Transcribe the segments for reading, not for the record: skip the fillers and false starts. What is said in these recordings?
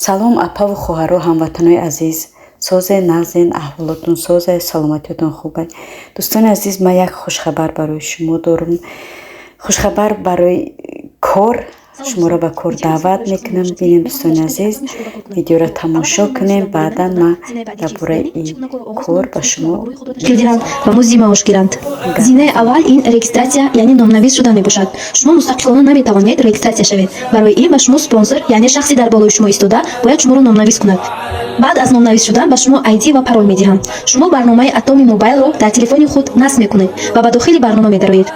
Салом, апаву хоҳаро, ҳамватанои азиз, созе, нағзен, аҳволотон созе, саломатиётон хубе. Дӯстони азиз, ман як хушхабар барои шумо дорам. Хушхабар барои кор, шуморо ба кор даъват мекунам. Бинем, дӯстони азиз, видеоро тамошо кунем, баъдан ман дар бораи ин кор ба шумо диҳанд ва музди маош гиранд. Зинаи аввал ин регистратсия, яъне номнавис шудан мебошад. Шумо мустақилона наметавонед регистратсия шавед. Барои ин ба шумо спонсор, яъне шахси дар болои шумо истода, бояд шуморо номнавис кунад. Баъд аз номнавис шудан ба шумо ID ва парол медиҳанд. Шумо барномаи Атоми Мобайлро дар телефони худ насб мекунед ва ба дохили барнома медароед.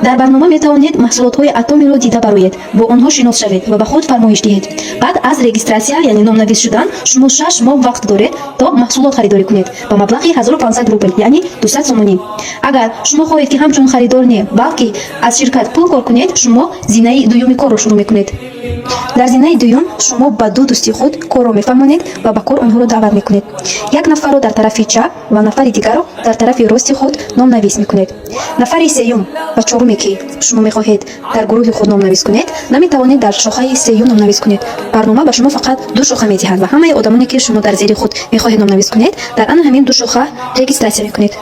Дар барнома метавонед маҳсулотҳои Атомиро дида бароед, бо онҳо шинос шавед ва ба худ фармоиш диҳед. Баъд аз регистратсия, яъне номнавис шудан, шумо 6 моҳ вақт доред, то маҳсулот харидорӣ кунед ба маблағи 1500 рубл, яъне 200 сомонӣ. Агар шумо хоҳед, ки ҳамчун харидор не, балки аз ширкат пул кор кунед, шумо зинаи дуюми корро шурӯъ мекунед. Дар зинаи дуюм шумо ба ду дӯсти худ корро мефаҳмонед ва ба кор онҳоро даъват мекунед. Як нафарро дар тарафи чап ва нафари дигарро дар тарафи рости худ номнавис мекунед. Нафари сеюм ва чоруме, ки шумо мехоҳед дар гурӯҳи худ номнавис кунед, наметавонед дар шохаи сеюм номнавис кунед. Барнома ба шумо фақат ду шоха медиҳад ва ҳамаи одамоне, ки шумо дар зери худ мехоҳед номнавис кунед, дар ана ҳамин ду шоха регистратсия мекунед.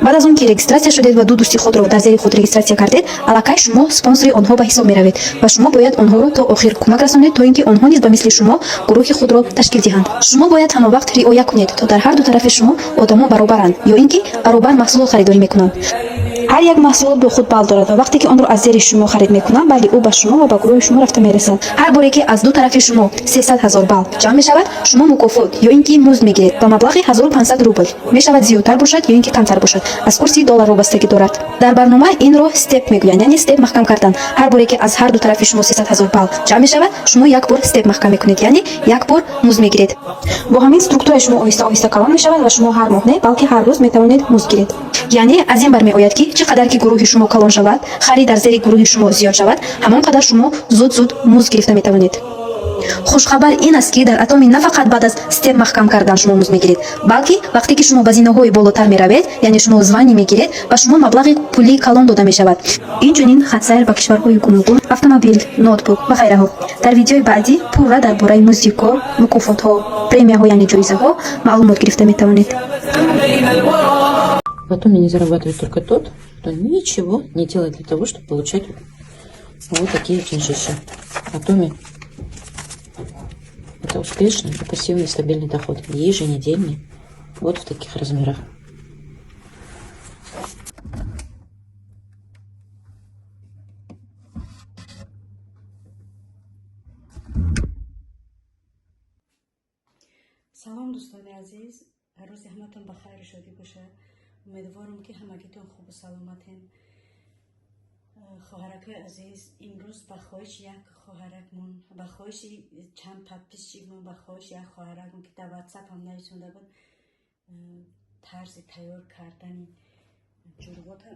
Баъд аз он ки регистратсия шудед ва ду дӯсти худро дар зери худ регистратсия кардед, аллакай шумо спонсори онҳо ба ҳисоб меравед ва шумо бояд онҳоро то охир кӯмак расонед, то ин ки онҳо низ ба мисли шумо гурӯҳи худро ташкил диҳанд. Шумо бояд ҳамавақт риоя кунед, то дар ҳар ду тарафи шумо одамо баробаранд ё ин ки баробар маҳсулот харидорӣ мекунанд. Ҳар як маҳсулот бо худ балл дорад ва вақте ки онро аз зери шумо харид мекунанд, балли ӯ ба шумо ва ба гурӯҳи шумо рафта мерасад. Ҳар боре ки аз ду тарафи шумо 300 000 балл ҷамъ мешавад, шумо мукофот ё ин ки музд мегиред ба маблағи 1500 рубл. Мешавад, зиёдтар бошад ё ин ки камтар бошад, аз курси доллар вобастагӣ дорад. Дар барнома инро степ мегӯянд, яъне степ маҳкам кардан. Ҳар боре ки аз ҳар ду тарафи шумо 300 000 балл ҷамъ мешавад, шумо як бор степ маҳкам мекунед, яъне як бор музд мегиред. Бо ҳамин структураи шумо оҳиста оҳиста калон мешавад ва шумо ҳар моҳ не, балки ҳар рӯз метавонед музд гиред. Яъне аз ин бармеояд, ки чӣ қадар ки гурӯҳи шумо калон шавад, харид дар зери гурӯҳи шумо зиёд шавад, ҳамон қадар шумо зуд зуд музд гирифта метавонед. Хушхабар ин аст, ки дар Атоми на фақат баъд аз степ маҳкам кардан шумо музд мегиред, балки вақте ки шумо ба зинаҳои болотар меравед, яъне шумо звание мегиред, ба шумо маблағи пулии калон дода мешавад. Инчунин хатсайр ба кишварҳои гуногун, автомобил, ноутбук ва ғайраҳо. Дар видеои баъдӣ пурра дар бораи музди кор, мукофотҳо, премияҳо, яъне ҷоизаҳо маълумот гирифта метавонед. В Атоме не зарабатывает только тот, кто ничего не делает для того, чтобы получать вот такие деньжища. Атоме это успешный и пассивный стабильный доход, еженедельный, вот в таких размерах. Салом, дӯстони азиз, рӯзи ҳаматон ба хайру шодӣ бошад. Умедворам, ки ҳамагитон хубу саломатен. Хоҳаракҳои азиз, имрӯз ба хоҳиши як хоҳаракмон, ба хоҳиши чанд подписчикмон, ба хоҳиши як хоҳаракмон, ки дар Ватсап ҳам нависонда буд, тарзи тайёр кардани ҷурғота,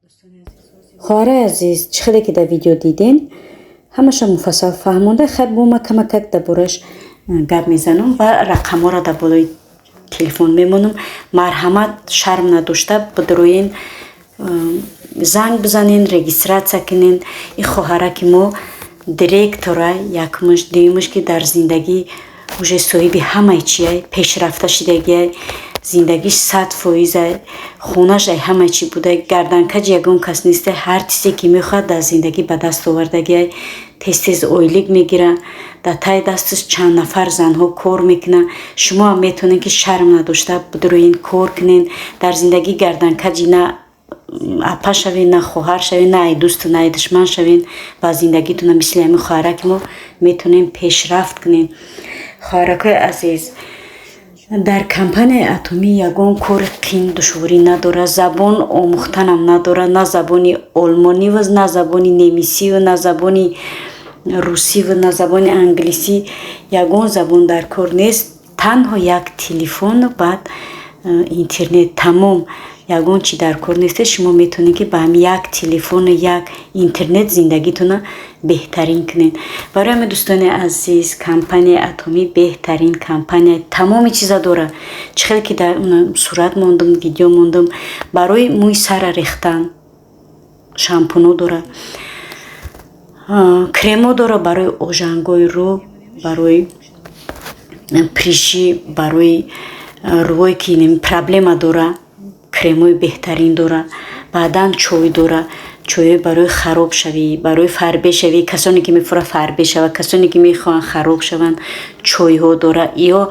дӯстони азиз. Хоҳараи азиз, чӣ хеле ки дар видео дидем, ҳамаша муфассал фаҳмонда. Хай, бо ма камакак дар борааш гап мезанам ва рақамҳоро дар болои телефон мемонам. Марҳамат, шарм надошта бидроен, занг бизанен, регистратсия кунен. Ин хоҳараки мо директора, якумаш, дуюмаш, ки дар зиндагӣ уже соҳиби ҳамаи чиай, пешрафта шидагиай, зиндагиш 100%-ай, хонаш ай ҳамаи чӣ буда, гарданкаҷи ягон кас неста, ҳар чизе ки мехоҳад дар зиндагӣ ба даст овардагиай, тез тез ойлик мегира, дар таи дасташ чанд нафар занҳо кор мекунанд. Шумо ҳам метавонед, ки шарм надошта бидроен, кор кунен. Дар зиндагӣ гарданкаҷи на апа шавен, на хоҳар шавен, на ай дӯсту, на ай душман шавен ва зиндагитона мисли ҳамин хоҳараки мо метавонем пешрафт кунем. Хоҳаракҳои азиз, дар компанияи Атомӣ ягон кори қин, душворӣ надорад, забон омӯхтанам надорад, на забони олмониву, на забони немисиву, на забони русиву, на забони англисӣ, ягон забон дар кор нест. Танҳо як телефону баъд интернет, тамом, ягон чи дар кор нест. Шумо метавонед, ки ба ҳамин як телефону як интернет зиндагитона беҳтарин кунед. Барои ҳамин, дӯстони азиз, компанияи Атомӣ беҳтарин компания, тамоми чиза дорад. Чӣ хеле ки дар сурат мондум, видео мондум, барои мӯи сара рехтан шампуно дорад, кремо дорад, барои ожангои рӯ, барои прыщи, барои рӯое ки проблема дора, кремҳои беҳтарин дора. Баъдан чой дора, чойҳои барои хароб шавӣ, барои фарбе шавӣ, касоне ки мефурад фарбе шавад, касоне ки мехоҳанд хароб шаванд, чойҳо дора. Иё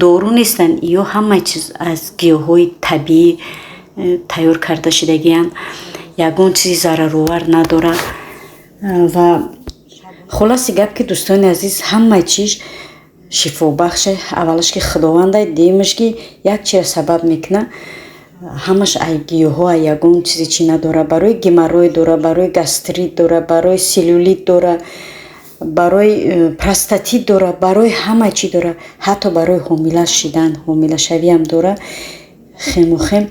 дору нестанд, иё ҳама чиз аз гиёҳҳои табиӣ тайёр карда шудагианд, ягон чизи зараровар надорад. Ва хулоси гап ки, дӯстони азиз, ҳама чиз шифобахше. Аввалаш ки Худовандай, дуюмаш ки як чизро сабаб мекунад, ҳамаш ай гиёҳҳо, ай ягон чизе чӣ надора. Барои геморрой дора, барои гастрит дора, барои целлюлит дора, барои простатит дора, барои ҳама чӣ дора, ҳатто барои ҳомила шидан, ҳомилашавиам дора. Хему хем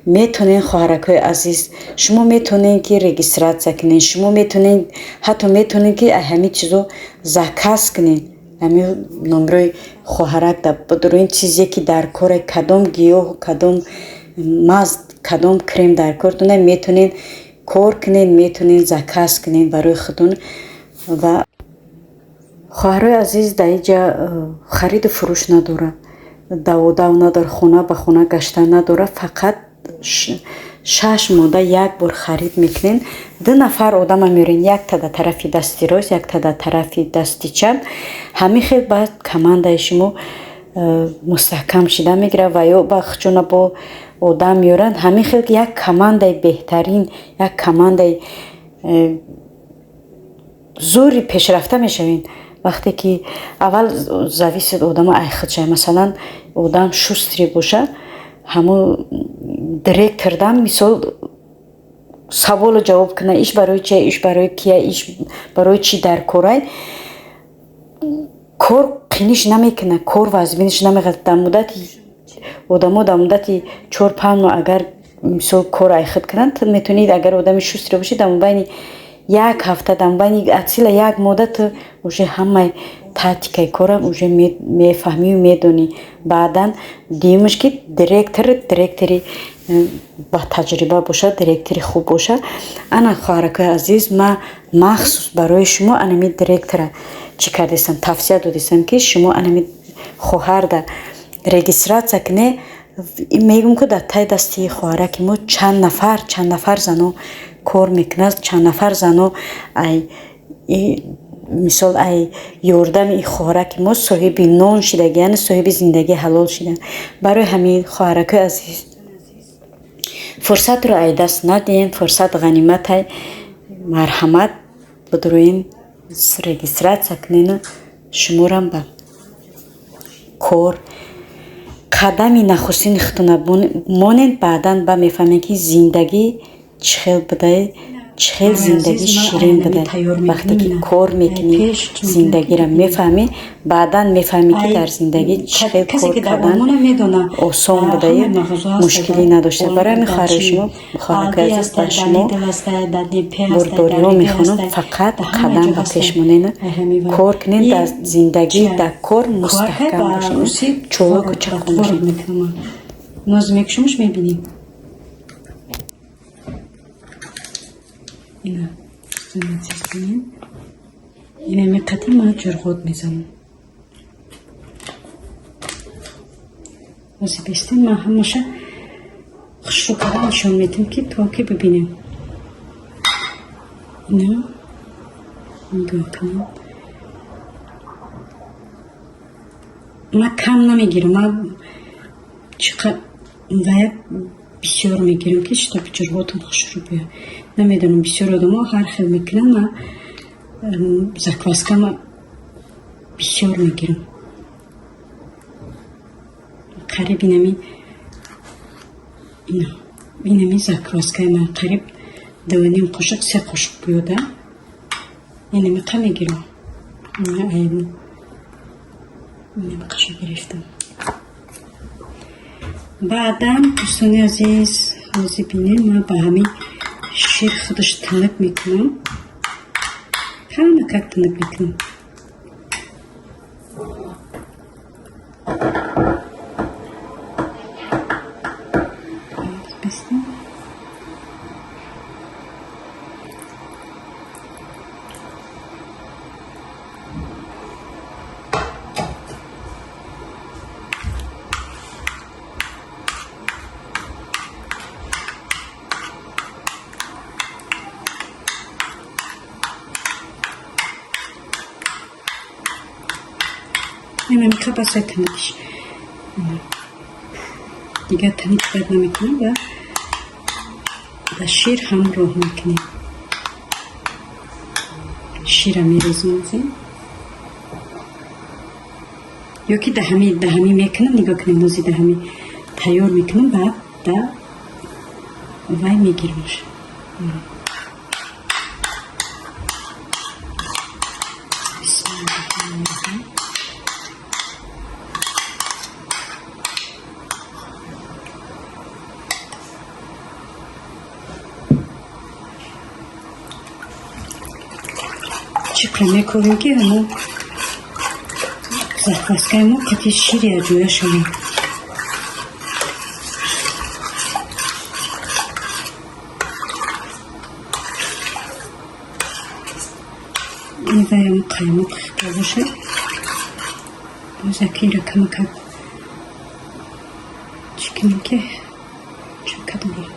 метонен, хоҳаракҳои азиз, шумо метонен ки регистрация кунен, шумо метонен, ҳатто метонен ки ҳамин чизо заказ кунен. Ҳамин номерои хоҳарак бидурин, чизе ки дар коре, кадом гиёҳ, кадом маз, кадом крем дар кортона, метонен кор кунен, метонен заказ кунен барои худтон. Ва хоҳарои азиз, дар инҷа хариду фурӯш надорад, даводав надорад, хона ба хона гаштан надорад. Фақат 6 моҳда як бор харид мекунен, ду нафар одама меорен, якта дар тарафи дасти рост, якта дар тарафи дасти чап. Ҳамин хел баъд командаи шумо мустаҳкам шида мегирад ва ё ба хучона бо одам меоранд. Ҳамин хел як командаи беҳтарин, як командаи зури пешрафта мешавед. Вақте ки аввал зависит одама ай худша. Масалан, одам шустрый боша, ҳамун директордам мисол саволу ҷавоб кунад: иш барои чия, иш барои кия, иш барои чӣ дар корай, кор қиниш намекунад, кор вазбиниш намекунад. Дар муддати одамо, дар муддати 4-5 моҳ агар мисол кор айхид кунанд, метавонед, агар одами шустрый бошӣ, дар мобайни як ҳафта, дар мобайни от силы як моҳда ту уже ҳамаи тактикаи кора уже мефаҳмию медонӣ. Баъдан дуюмаш ки директор, директори ба таҷриба бошад, директори хуб бошад. Ана, хоҳаракои азиз, ман махсус барои шумо анами директора чӣ кардестам, тавсия додистам ки шумо анами хоҳарда регистрация кунед. Мегӯм ки дар таи дасти хоҳараки мо чанд нафар, чанд нафар зано кор мекунад, чанд нафар зано ай мисол ай ёрдами ин хоҳараки мо соҳиби нон шидаги, яъне соҳиби зиндагии ҳалол шидан. Барои ҳамин, хоҳаракои азиз, фурсатро ай даст надиҳем, фурсат ғаниматай. Марҳамат, бидуроен, регистрация кунену шуморам ба кор қадами нахустини худтона монед. Баъдан ба мефаҳмед ки зиндагӣ чӣ хел будае, чӣ хел зиндагӣ ширин буда. Вақте ки кор мекунӣ, зиндагиро мефаҳмӣ, баъдан мефаҳмӣ ки дар зиндагӣ чӣ хел кор кардан осон будаю мушкилӣ надошта. Барои ҳамин, хоҳарои шумо, хоҳаракои азиз, ба шумо бурдбориҳо мехонам: фақат қадам ба пеш монену кор кунед, дар зиндагӣ, дар кор мустаҳкам бошед, чолоку чақон бошед. Ноз мекушумш, мебинем. Ина, бинем, инами қати ман ҷурғот мезанам. Ози бестем, ман ҳамаша хушрӯ карда нишон медиҳам, ки то ки бибинем. Ина, нигоҳ кунем, ман кам намегирам, ман чӣ вая бисёр мегирам, ки чтобы ҷурғотам хушрӯ биёяд. Намедонам, бисёр одамо ҳар хел мекунанд, ман закваскама бисёр мегирам, қариб инами закваскаи ман қариб 2.5 қошуқ, 3 қошуқ буёда, инами қа мегирам. Инами қаша гирифтам. Баъдан, дӯстони азиз, ҳозир бинем, ман ба ҳамин шир худаш тинук мекунам, камакак тинук мекунам. Инамиқа басай таникиш. Дигар таник бад намекунем ва ба шир ҳамроҳ мекунем. Шира мерезем озин. Ё ки даҳамӣ мекунам, нигоҳ кунем, нози даҳамӣ тайёр мекунам, баъд да вай мегирамш. Чиқра мекунем, ки ҳамо закваскаи мо қати шири аҷоя шавад. Иваям қаймоқ хита бошад. Бозаки ира камакак чӣ кунем, ки чака дорад.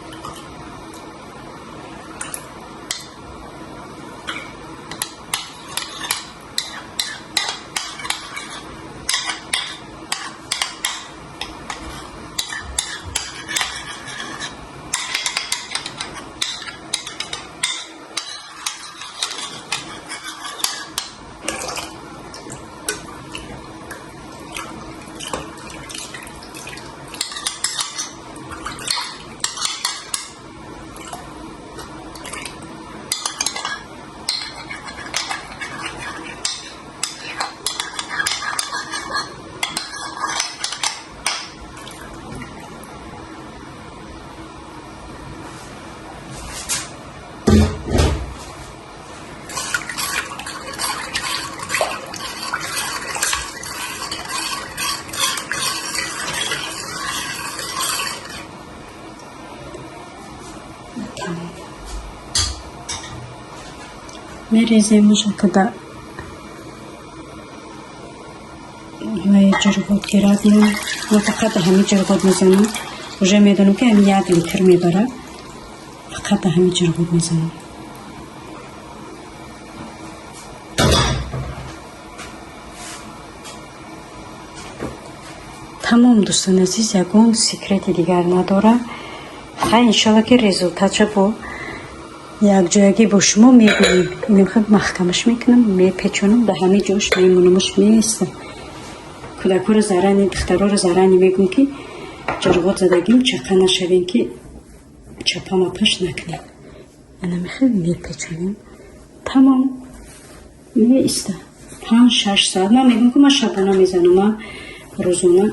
Мерезем уже, когда вай ҷурғот гирад. Ма фақат ҳами ҷурғот мезанам. Уже медонам, ки ҳами 1 литр мебарад, фақат ҳами ҷурғот мезанам. Тамом, дӯстони азиз, ягон секрети дигар надорам. Хай, иншолло, ки результатша бо якҷоягӣ бо шумо мебинем. Инам маҳкамаш мекунам, мепечонам, ба ҳами ҷош мемонамаш, меистам. Кӯдакҳоро зарани, духтарҳоро зарани мегӯм, ки ҷурғот задагим, чақа нашавем, ки чапа-мапаш накунем. Ана мехел мепечонем, тамом, меиста 5-6 соат. Ман мегӯм, ки ман шабона мезанам, ман рӯзона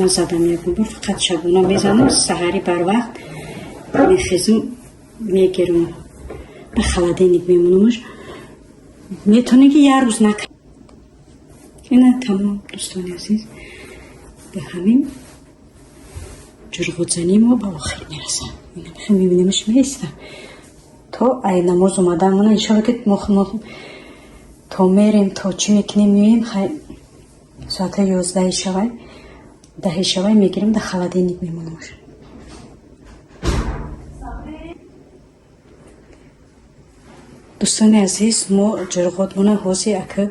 назадам ягон бор, фақат шабона мезанам. Саҳарӣ барвақт мехезм, мегирам, ба холодильник мемонамаш. Метавонем, ки як рӯз нак. Ина, тамом, дӯстони азиз, ба ҳамин ҷурғотзании мо ба охир мерасад. Мебинемаш, меиста то ай намоз омадан. Иншолло, ки то мерем, то чӣ мекунем, меоем. Хай, соати 11 шавай, 10 шавай, мегирем, да холодильник мемонамаш. Дӯстони азиз, мо ҷурғотмона ҳозир ака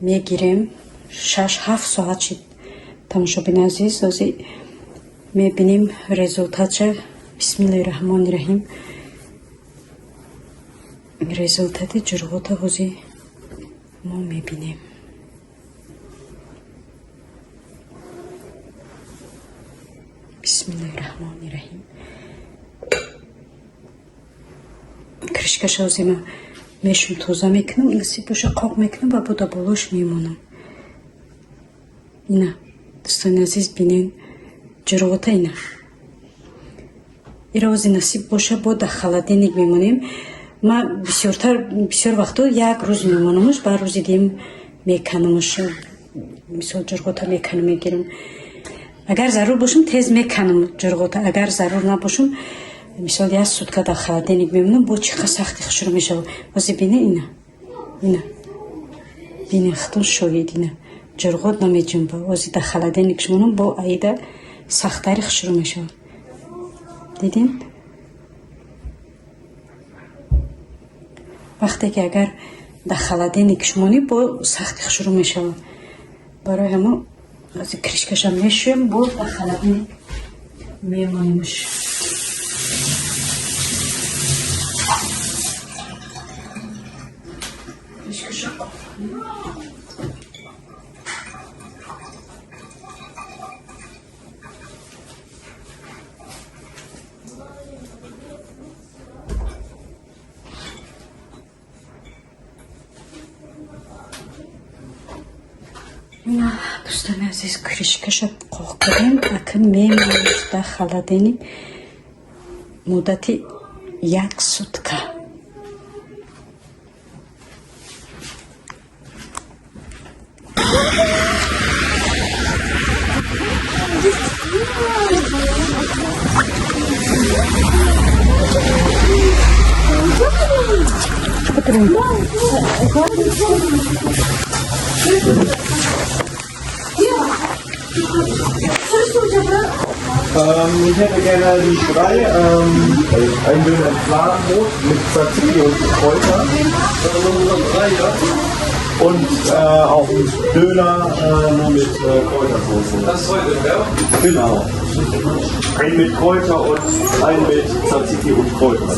мегирем. 6-7 соат шид, тамошобини азиз, ҳозир мебинем результатша. Бисмиллоҳи раҳмони раҳим. Результати ҷурғота ҳозир мо мебинем. Бисмиллоҳи раҳмони раҳим. Крышкаша ҳозир ман мешум, тоза мекунам, насиб боша, қоқ мекунам ва бо болош мемонам. Ина, дӯстони азиз, бинен ҷурғота. Ина, ира ҳозир, насиб боша, бо дар холодильник мемонем. Ман бисёртар, бисёр вақтҳо як рӯз мемонамаш, баъд рӯзи дигим меканамаш. Мисол, ҷурғота меканам, мегирам. Агар зарур бошам, тез меканам ҷурғота, агар зарур набошам, мисол, як сутка дар холодильник мемонам, бо чӣ қа сахти хушрӯ мешавад. Ҳозир бине, ина, ина, бине, худтон шоҳид. Ина, ҷурғот намеҷунба. Ҳозир дар холодильник монам, бо аида сахттари хушрӯ мешавад. Дидин, вақте ки агар Дар холодильник шумонӣ бо сахти хушрӯ мешавад. Барои ҳамон ҳозир крышкаша мешӯем, бо дар холодильник мемонимш. Крышкаша. Ина, дӯстони азиз, крышкаша қоқ кардем, акн мемониш дар холодильник муддати як сутка. Ich hätte gerne die drei, ein Döner Fladenbrot mit Tzatziki und Kräuter. Und auch ein Döner nur mit Kräutersoße. Das ist heute, ja? Genau. Ein mit Kräuter und ein mit Tzatziki und Kräuter.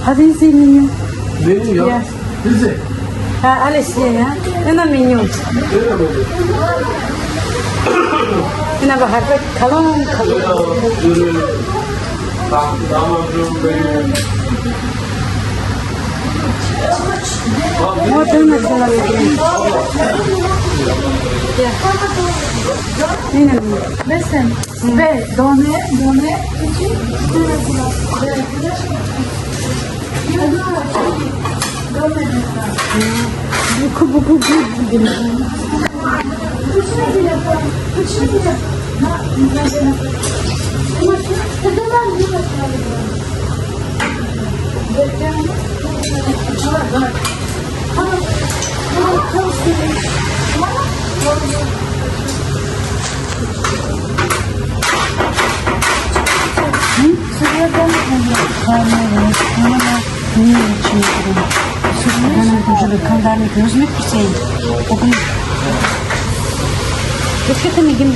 Haben Sie Menü? Nee, ja. Ja. Bitte. Ah, alles hier, ja? Ина меню. Ина ба ҳарфа калон калон. Мо дона сала мегирем. Я. Ина меню. Besin. Ve döner, döner için Буку буку буку. Мегим.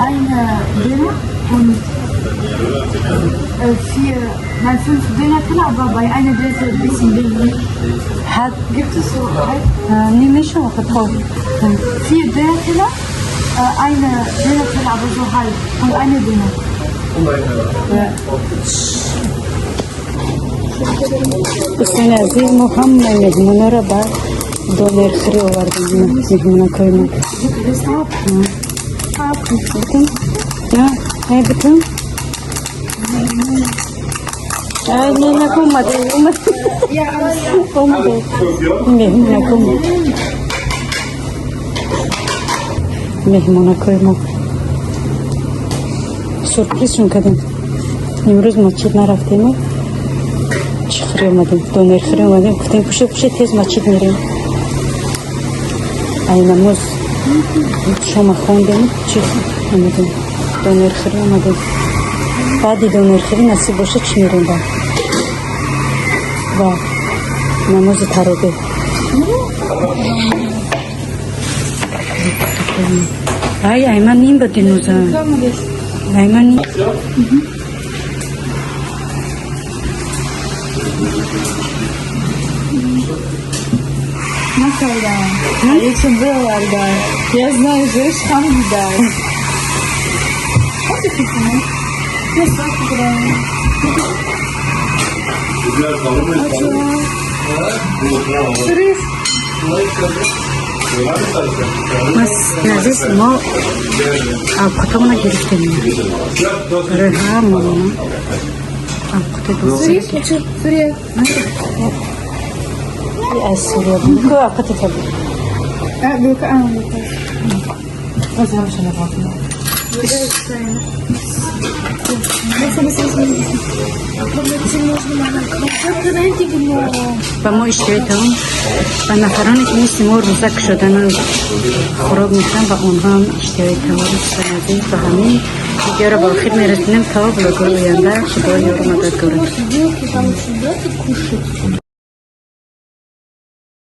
Eine Döner und vier, nein, fünf Döner-Teller, aber bei einer Döner ein bisschen weniger. Hat Gibt es so halt немешавад хоб. Vier Döner-Teller, eine Döner-Teller, aber so halb und eine Döner. Дӯстони азиз, мо ҳамаи меҳмонҳоро ба донерхӯрӣ овардем. Меҳмонакҳои мо. Бутун? На, бутун? Ай, не, нако омаде, омаде. Омаде. Меҳмонако. Меҳмонакҳои мо. Сюрпризшон кардем. Имрӯз масҷид нарафтему чӣ хӯрӣ омадем, донерхӯрӣ омадем. Гуфтем, пушед, пушед, тез масҷид мерем. Ай намоз шома хондем, чӣ омадем, донерхӯрӣ омадем. Баъди донерхӯрӣ насиб бошад, чӣ мерем ба намози таровеҳ. Ай, айман ним ба динуза. Айман ним. Накарда. Я знаю, že хамда. Азиз, мо авқотамона гирифтем. Барои ҳамаона авқоти. Аз Сурия ку авқоти таб. Быстро, быстро, быстро. Ба мо иштиҳои таом, ба нафароне, ки мисли мо рӯза кушодану хӯрок мехӯранд, ба онҳо ҳам иштиҳои таом. Дӯстони азиз, ба ҳамин видеоро ба охир мерасонем. То влогҳои оянда, Худо ёру мададгорат. Вилки там очень, да, кушать.